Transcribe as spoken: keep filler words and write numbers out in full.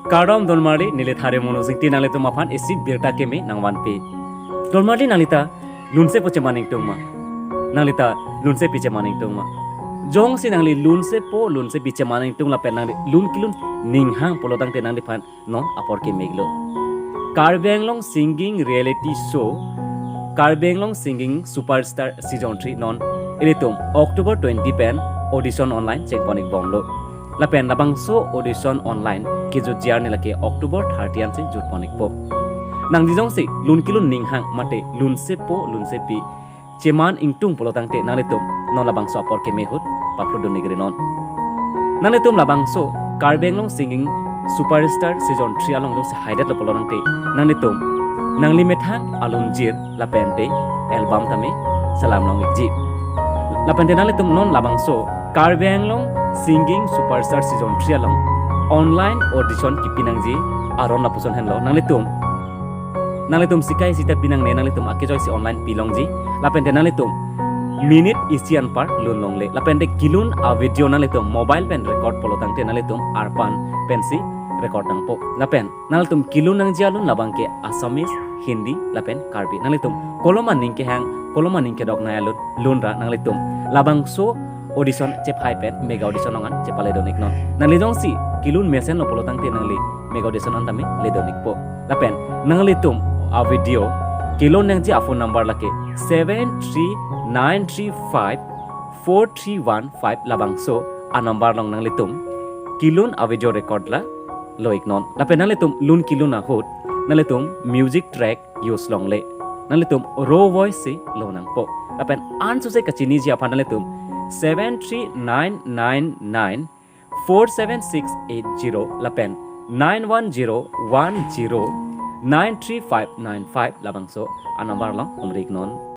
Kardom Dolmarli, neli Thare Monojing Ingti, nanglitum aphan isi birta keme nangvanpi. Dolmarli, nanglita lunsepo cheman ingtung ma? Nanglita lunsepi cheman ingtung ma? Jongsi nangli lunsepo lunsepi cheman ingtung lapen nangli lun kelun ninghang pulo tangte nangliphan non apor keme-iklo. Karbi Anglong Singing Reality Show, Karbi Anglong Singing Superstar Season three non ilitum October twenty pen audition online chengpon-ikbomlo. Lapen labangso audition online kejutji arni lake October thirty ansi jutpon-ikpo. Nangli jongsi lun kelun ninghang mate lunsepo lunsepi cheman ingtung pulo tangte nanglitum non labangso apor keme ahut paplodun-ikri non. Nanglitum labangso Karbi Anglong Singing Superstar Season three along jongsi haidetlo pulo tangte nanglitum nangli methang alunjir lapente album tame selam long-ikji. Lapente nanglitum non labangso Karbi Anglong Singing Superstar Season three along online audition kipi nangji aron lapuson henlo. Nanglitum, nanglitum sikai sita pinangne, nanglitum akejoisi online pilongji. Lapente nanglitum minute isi anpar lun longle. Lapente kelun a-video nanglitum mobile pen record pulo tangte nanglitum arpan pensi record nangpo. Lapen nanglitum kelun nangji alun labangke Assamese, Hindi lapen Karbi. Nanglitum kolom aning kehang, kolom aning kedoknei alun lunra nanglitum labangso audition chephai pen mega audition along an chepaledun-iknon. Nangli jongsi kelun mesenlo pulo tangte nangli mega audition an tame ledun-ikpo. Lapen nanglitum a-video kelun nangji a-phone number lake seven three nine three five four three one five, labangso a-number along nanglitum kelun a-video record la lo-iknon. Lapen nanglitum lun kelun ahut nanglitum music track use longle. Nanglitum raw voice si lo nangpo. Lapen ansose kachiniji aphan nanglitum seven three nine nine nine four seven six eight zero lapen nine one zero one zero nine three five nine five, labangso a-number along umri-iknon.